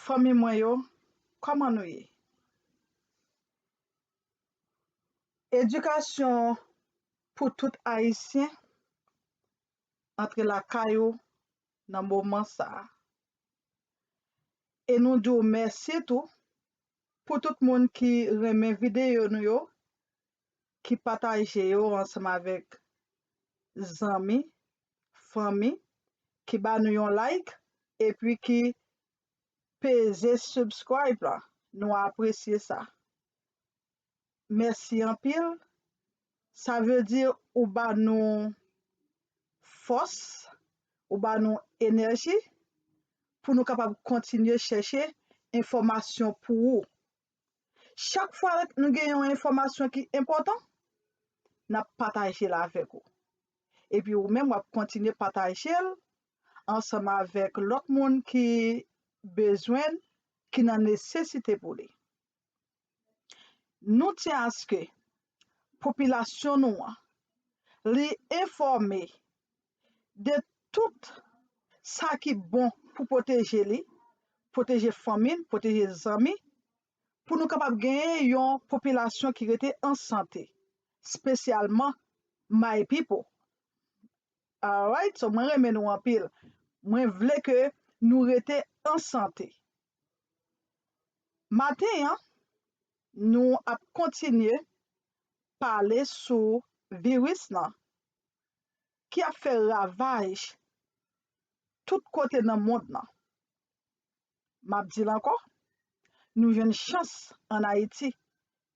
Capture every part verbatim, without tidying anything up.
Fanmi mwen yo, kòman nou ye? Edikasyon pou tout Ayisyen antre lakay ou nan moman sa a. E nou di w mèsi tou pou tout moun ki renmen videyo nou yo, ki pataje yo ansanm avèk zanmi, fanmi, ki ba nou yon like, epi ki peze subscribe la. Nou apresye sa. Mèsi anpil. Sa vle di ou ba nou fòs, ou ba nou enèji pou nou kapab kontinye chèche enfòmasyon pou ou. Chak fwa nou gen yon enfòmasyon ki enpòtan, n ap pataje l avèk ou. Epi ou menm w ap kontinye pataje l ansanm avèk lòt moun ki bezwen l, ki nan nesesite pou li. Nou tyen aske popilasyon nou an, li enfòme de tout sa ki bon pou pwoteje li, pwoteje fanmi l, pwoteje zanmi, pou nou kapab genyen yon popilasyon ki rete an sante, espesyalman my people. Alright, so mwen renmen nou anpil. Mwen vle ke nou rete an sante. Maten an, nou ap kontinye pale sou viris lan ki ap fè ravaj tout kote nan mond lan. M ap di l ankò, nou jwenn chans ann Ayiti.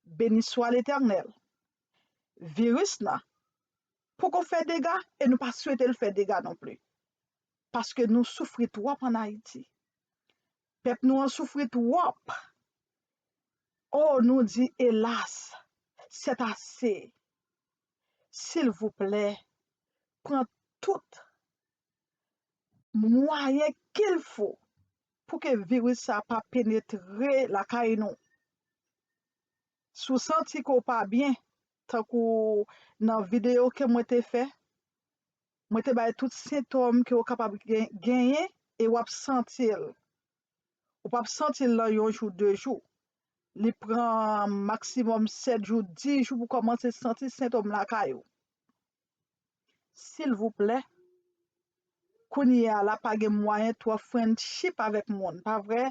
Beni swa Letènèl. Viris lan poko fè dega e nou pa swete l fè dega non pli. Paske nou soufri twòp ann Ayiti. Pèp nou an soufri twòp. O, nou di elas, c'est assez. Silvouplè, pran tout mwayen qu'il faut pou ke viris sa pa penetre lakay nou. Si w santi ke w pa byen, tankou nan videyo ke mwen te fè, mwen te bay tout sentòm ke w kapab gen- genyen e w ap santi l. Ou p ap santi l nan yon jou, de jou. Li pran maksimòm sèt jou, dis jou pou kòmanse santi sentòm lakay ou. Silvouplè, kounye a la pa gen mwayen twò friendship avèk moun, pa vre?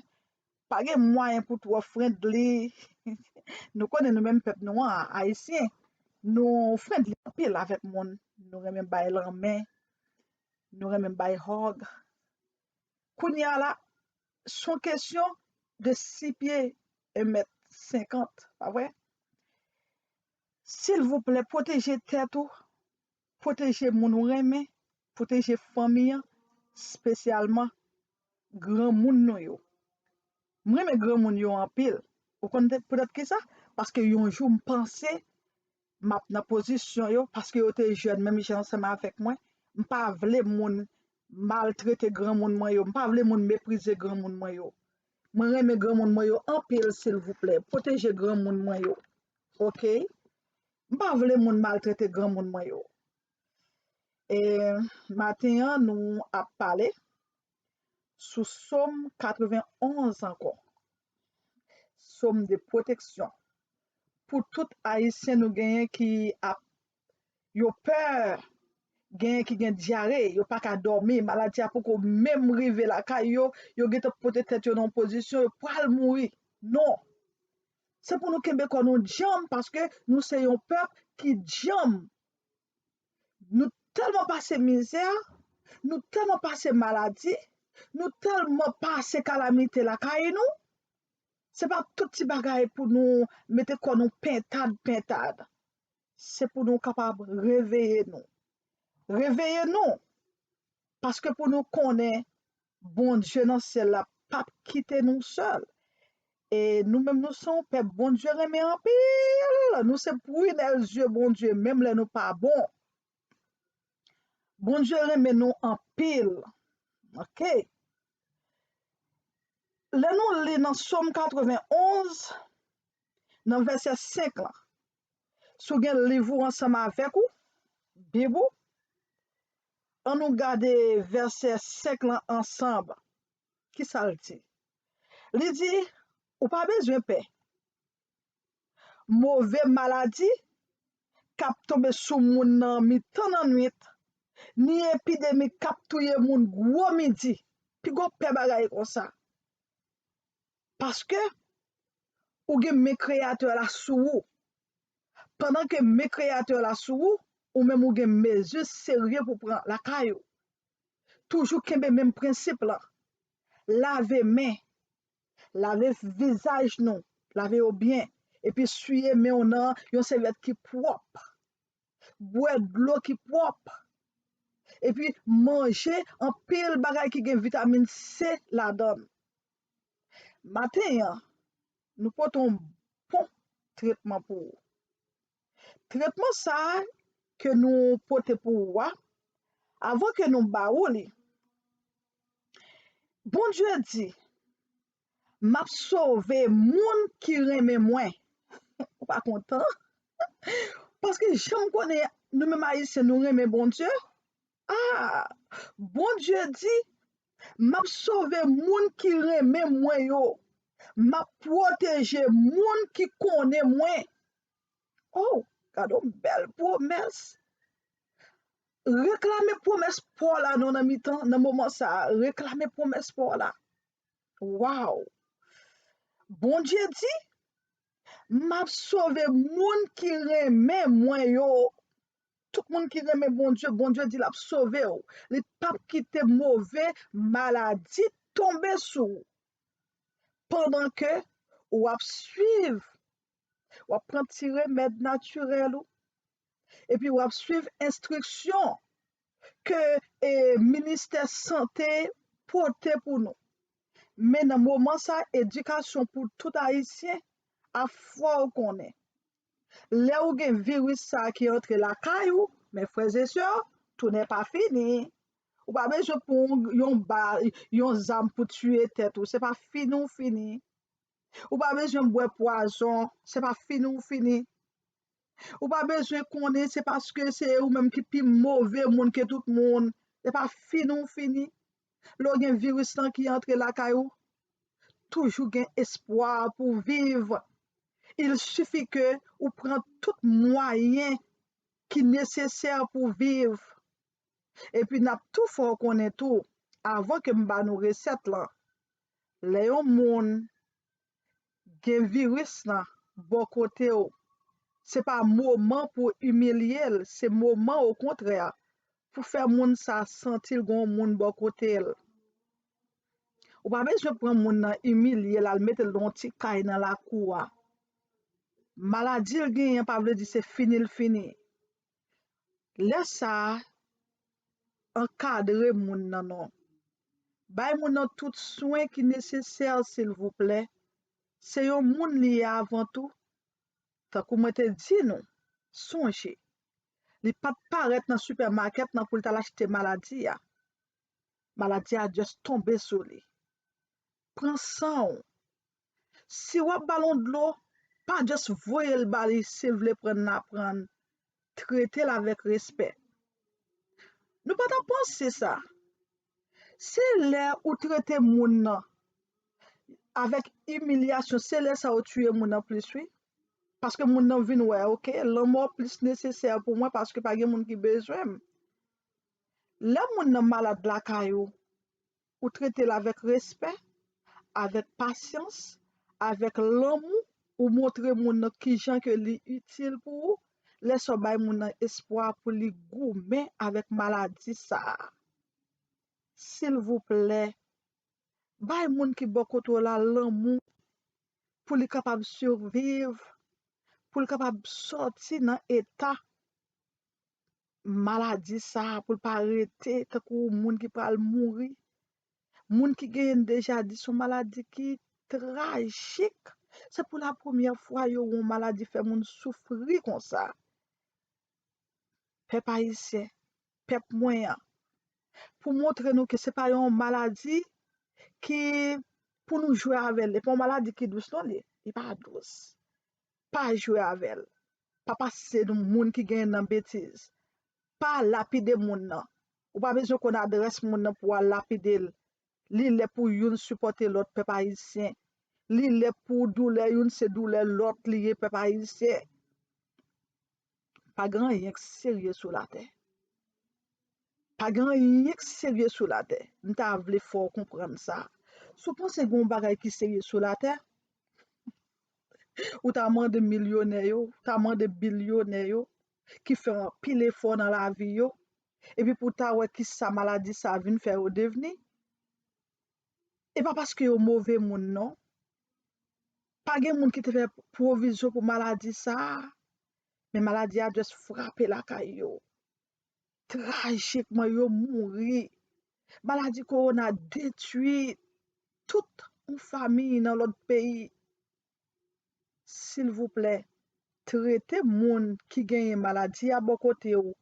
Pa gen mwayen pou twò friendly. Nou konnen nou menm pèp nou an, Ayisyen, nou friendly anpil avèk moun. Nou renmen bay lanmen, nou renmen bay hug. Kounye a la, se yon kesyon de sis pye, en mèt senkant, pa vre? Silvouplè, pwoteje tèt ou, pwoteje moun ou renmen, pwoteje fanmi an, espesyalman granmoun nou yo. Mwen renmen granmoun yo anpil. Ou konn poutèt kisa? Paske yon jou m panse m ap nan pozisyon yo, paske yo te jèn menm jan ansanm avèk mwen. M pa vle moun maltrete granmoun mwen yo. M pa vle moun meprize granmoun mwen yo. Mwen renmen granmoun mwen yo anpil, silvouplè. Pwoteje granmoun mwen yo. Oke? M pa vle moun maltrete granmoun mwen yo. E maten an, nou ap pale sou Sòm katrevenn onz ankò. Sòm de pwoteksyon. Pou tout Ayisyen nou genyen ki ap, yo pè, genyen ki gen dyare, yo pa ka dòmi, maladi a poko menm rive lakay yo, yo gentan pote tèt yo nan yon pozisyon, yo pral mouri. Non. Se pou nou kenbe kò nou djanm, paske nou se yon pèp ki djanm. Nou tèlman pase mizè, nou tèlman pase maladi, nou tèlman pase kalamite lakay nou. Se pa tout ti bagay pou nou mete kò nou pentad, pentad. Se pou nou kapab reveye nou. Reveye nou. Paske pou nou konnen Bondye nan syèl la p ap kite nou sèl. E nou menm, nou se yon pèp Bondye renmen anpil. Nou se prunelle yeux Bondye, menm lè nou pa bon. Bondye renmen nou anpil. Oke. Lè nou li nan Sòm katrevenn onz, nan vèsè senk lan, si w gen liv ou ansanm avèk ou, Bib ou, ann nou gade vèsè senk lan ansanm. Kisa l di? Li di, ou pa bezwen pè. Move maladi k ap tonbe sou moun nan mitan lannwit, ni epidemi k ap touye moun gwo midi. Pi gwo pè bagay konsa. Paske ou gen men Kreyatè la sou ou. Pandan ke men Kreyatè la sou ou, ou menm ou gen mezi serye pou pran lakay ou. Toujou kenbe menm prensip lan. Lave men, lave vizaj nou, lave yo byen, epi siye men w nan yon sèvyèt ki pwòp. Bwè dlo ki pwòp. Epi manje anpil bagay ki gen vitamin C ladan l. Maten an, nou pote yon bon tretman pou ou. Tretman sa a ke nou pote pou ou a, avan ke nou ba ou li, Bondye di, m ap sove moun ki renmen mwen. Ou pa kontan? Paske jan m konnen nou menm Ayisyen, nou renmen Bondye. Ah, Bondye di, m ap sove moun ki renmen mwen yo. M ap pwoteje moun ki konnen mwen. Oh, gade yon bèl pwomès. Reklame pwomès pa w la non nan mitan, nan moman sa a. Reklame pwomès pa w la. Waw! Bondye di, m ap sove moun ki renmen mwen yo. Tout moun ki renmen Bondye, Bondye di l ap sove w. Li p ap kite move maladi tonbe sou ou. Pandan ke w ap swiv, w ap pran ti remèd natirèl ou, epi w ap swiv enstriksyon ke e, ministè sante pote pou nou. Men nan moman sa, edikasyon pou tout Ayisyen ap fè w konnen. Lè ou gen viris sa ki antre lakay ou, men frè e sè, tou nè pa fini. Ou pa bezwen pran yon, yon ba, yon zam pou tiye tèt ou. Se pa fini ou fini. Ou pa bezwen bwè pwazon. Se pa fini ou fini. Ou pa bezwen konnen se paske se ou menm ki pi move moun ke tout moun. Se pa fini ou fini. Lè w gen viris lan ki antre lakay ou, toujou gen espwa pou viv. Il sifi ke ou pran tout mwayen ki nesesè pou viv. Epi n ap tou fè w konnen tou, avan ke m ba nou resèt lan, lè yon moun gen viris lan bò kote w, se pa moman pou imilye l, se moman okontrè pou fè moun sa santi l gen yon moun bò kote l. Ou pa bezwen pran moun nan imilye l, al mete l nan yon ti kay nan lakou a. Maladi l genyen pa vle di se fini l fini. Lè sa a, ankadre moun nan non. Bay moun nan tout swen ki nesesè, silvouplè. Se yon moun li ye avan tou. Tankou mwen te di nou, sonje, li pa t parèt nan sipèmakèt nan pou l t al achte maladi a. Maladi a just tonbe sou li. Pran san w. Si w ap ba l yon dlo, pa just voye l ba li, si l vle pran l, l a pran l. Trete l avèk respè. Nou pa t ap panse sa. Se lè ou trete moun nan avèk imilyasyon, se lè sa ou tiye moun nan plis, wi. Paske moun nan vin wè, oke, lanmò plis nesesè pou mwen paske pa gen moun ki bezwen m. Lè moun nan malad lakay ou, ou trete l avèk respè, avèk pasyans, avèk lanmou, ou montre moun nan kijan ke li itil pou ou, lè sa w bay moun nan espwa pou li goumen avèk maladi sa a. Silvouplè, bay moun ki bò kote w la lanmou pou li kapab siviv, pou li kapab sòti nan eta maladi sa a, pou l pa rete tankou moun ki pral mouri. Moun ki genyen l deja di se yon maladi ki trajik. Se pou la premyè fwa yo wè yon maladi fè moun soufri konsa. Pèp ayisyen, pèp mwen an, pou montre nou ke se pa yon maladi ki pou nou jwe avè l. E pa yon maladi ki dous non li, li pa dous. Pa jwe avè l. Pa pase moun ki genyen nan betiz. Pa lapide moun nan. Ou pa bezwen konn adrès moun nan pou w al lapide l. Li lè pou youn sipòte lòt, pèp ayisyen. Li lè pou doulè youn se doulè lòt li ye, pèp ayisyen. Pa gen anyen k serye sou latè. Pa gen anyen k serye sou latè. M ta vle fè w konprann sa. Si w panse gen yon bagay ki serye sou latè, ou ta mande milyonè yo, ou ta mande bilyonè yo, ki fè anpil efò nan lavi yo, epi pou w ta wè kisa maladi sa vin fè yo devni. E pa paske yo move moun, non. Pa gen moun ki te fè pwovizyon pou maladi sa a, men maladi a just frape lakay yo. Trajikman, yo mouri. Maladi kowona detwi tout yon fanmi nan lòt peyi. Silvouplè, trete moun ki genyen maladi a bò kote w,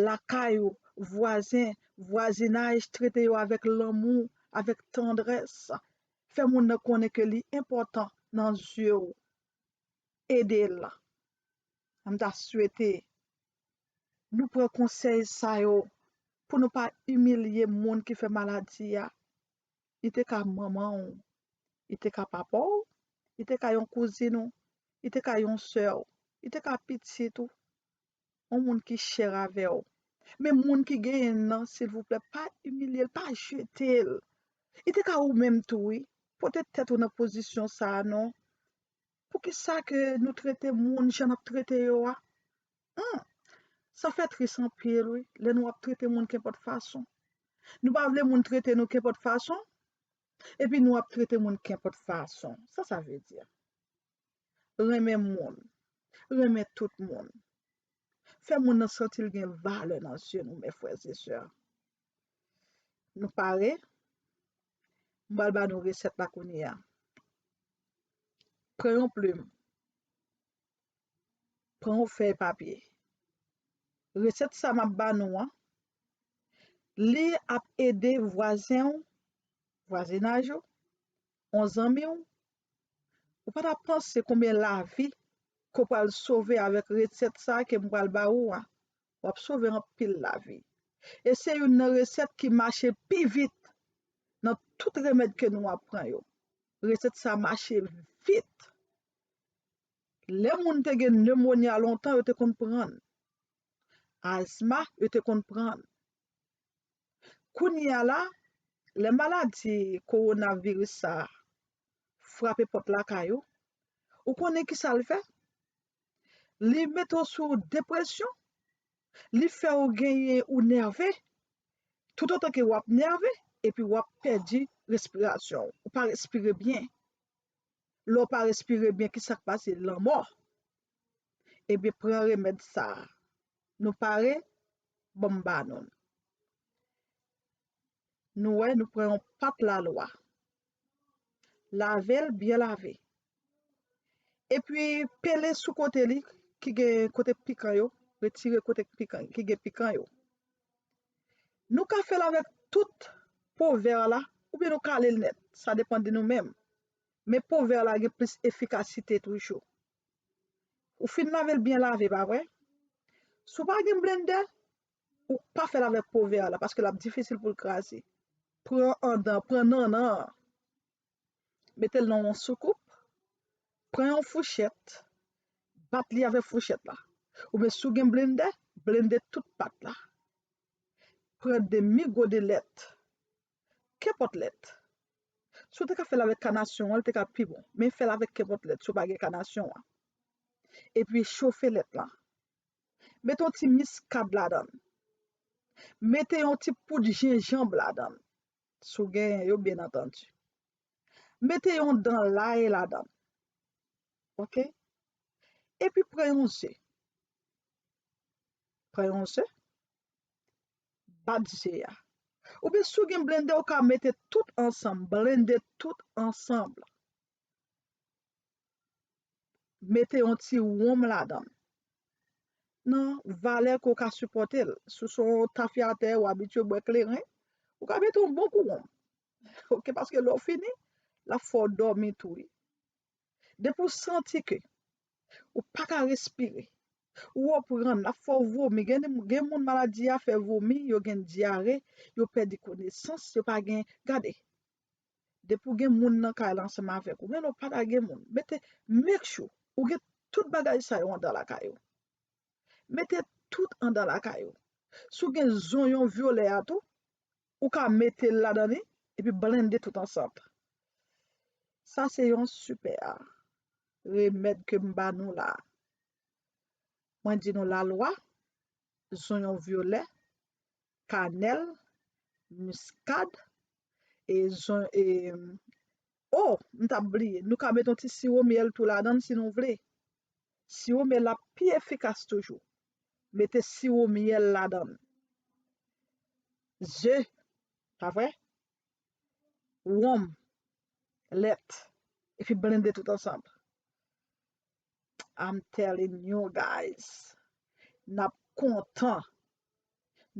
lakay ou, vwazen, vwazinaj, trete yo avèk lanmou, avèk tandrès. Fè moun nan konnen ke li enpòtan nan zye w. Ede l. M ta swete nou pran konsèy sa yo pou nou pa imilye moun ki fè maladi a. Li te ka manman w, li te ka papa w, li te ka yon kouzin ou, li te ka yon sè w, li te ka pitit ou, yon moun ki chè avè w. Men moun ki genyen l nan, silvouplè, pa imilye l, pa jete l. Li te ka ou menm tou, wi. Pote tèt ou nan pozisyon sa a, non. Poukisa ke nou trete moun jan n ap trete yo a? Hmm. Sa fè tris anpil, wi, lè nou ap trete moun kenpòt fason. Nou pa vle moun trete nou kenpòt fason, epi nou ap trete moun kenpòt fason. Sa sa vle di? Renmen moun. Renmen tout moun. Fè moun nan santi l gen valè nan zye nou, mes frères et sœurs. Nou pare? M pral ba nou resèt la kounye a. Pran yon plim. Pran yon fèy papye. Resèt sa m ap ba nou an, li ap ede vwazen w, vwazinaj ou, yon zanmi w. Ou pa ta panse konbyen lavi ke w pral sove avèk resèt sa a ke m pral ba ou a. W ap sove anpil lavi. E se youn nan resèt ki mache pi vit nan tout remèd ke nou ap pran yo. Resèt sa a mache vit. Lè moun te gen nemonya lontan, yo te konn pran l. Azma, yo te konn pran l. Kounye a la, lè maladi kowonaviris sa a frape pòt lakay ou, ou konnen kisa l fè? Li mete w sou depresyon, li fè w genyen ou nève, toutotan ke w ap nève, epi w ap pèdi respirasyon w. Ou pa respire byen. Lè w pa respire byen, kisa k pase? Lanmò. Ebyen, pran remèd sa a. Nou pare? Ban m ba nou l. Nou wè, nou pran yon pat lalwa. Lave l byen lave. Epi, pele sou kote li ki gen kote pikan yo, retire kote pikan, ki gen pikan yo. Nou ka fè l avèk tout po vè la, oubyen nou kale l nèt. Sa depann de nou menm. Men po vè la gen plis efikasite toujou. Ou fin lave l byen lave, pa vre? Si w pa gen blendè, ou pa fè l avèk po vè la, paske l ap difisil pou l kraze. Pran andan, pran nannan an. Mete l nan yon soukoup. Pran yon fouchèt. Bat li avèk fouchèt la. Oubyen si w gen blendè, blende tout pat la. Pran demi gode lèt. Kenpòt lèt. Si w te ka fè l avèk kanasyon an, li te ka pi bon. Men fè l avèk kenpòt lèt, si w pa gen kanasyon an. Epi chofe lèt lan. Mete yon ti miskad ladan l. Mete yon ti poud jenjanm ladan l. Si w genyen yo, byen antandi. Mete yon dan lay ladan l. Oke? Epi pran yon ze. Pran yon ze. Bat ze a. Oubyen si w gen blendè, ou ka mete tout ansanm, blende tout ansanm. Mete yon ti wonm ladan l. Nan valè ke w ka sipòte l. Si w se yon tafyatè, ou abitye bwè kleren, ou ka mete yon bon kou wonm. Oke, paske lè w fini, l ap fè w dòmi tou, wi. Depi w santi ke ou pa ka respire, ou reprann, l ap fè w vomi. Gen, gen moun maladi a fè vomi, yo gen dyare, yo pèdi konesans, yo pa gen, gade, Depi w gen moun nan kay la ansanm avèk ou, men non, pa ta gen moun. Mete, make sure ou gen tout bagay sa yo andan lakay ou. Mete tout andan lakay ou. Si w gen zonyon vyolè a tou, ou ka mete l ladan li, epi blende tout ansanm. Sa se yon sipè remèd ke m ba nou la. Mwen di nou lalwa, zonyon vyolè, kanèl, miskad, e zon-, e, o, m t ap bliye, nou ka mete yon ti siwo myèl tou ladan l si nou vle. Siwo myèl la pi efikas toujou. Mete siwo myèl ladan l. Ze, pa vre? Wonm, lèt, epi blende tout ansanm. I'm telling you guys, n ap kontan.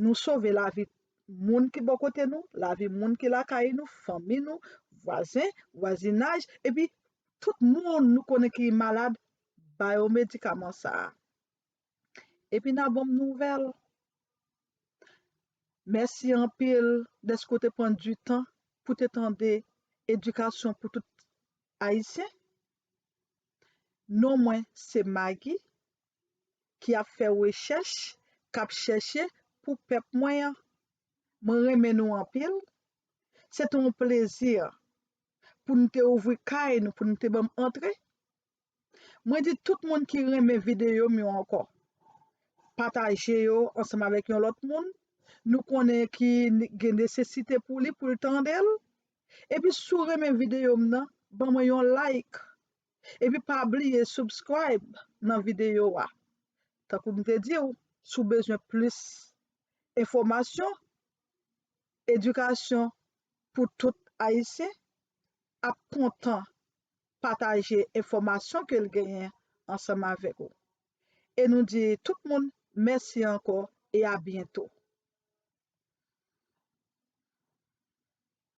Nou sove lavi moun ki bò kote nou, lavi moun ki lakay nou, fanmi nou, vwazen, vwazinaj, epi tout moun nou konnen ki malad, ba yo medikaman sa a. Epi n a bon nouvèl. Mèsi anpil dèske w te pran di tan pou te tande Edikasyon pou tout Ayisyen. Non mwen se Maggie ki ap fè rechèch, k ap chèche pou pèp mwen an. Mwen renmen nou anpil. Se te yon plezi pou n te ouvri kay nou, pou n te ban m antre. Mwen di tout moun ki renmen videyo m yo ankò, pataje yo ansanm avèk yon lòt moun. Nou konnen ki n-, gen nesesite pou li, pou l tande l. Epi si w renmen videyo m nan, ban mwen yon like. Epi pa bliye subscribe nan videyo a. Tankou m te di w, si w bezwen plis enfòmasyon, Edikasyon pou tout Ayisyen ap kontan pataje enfòmasyon ke l genyen ansanm avèk ou. E nou di tout moun mèsi ankò e a byento.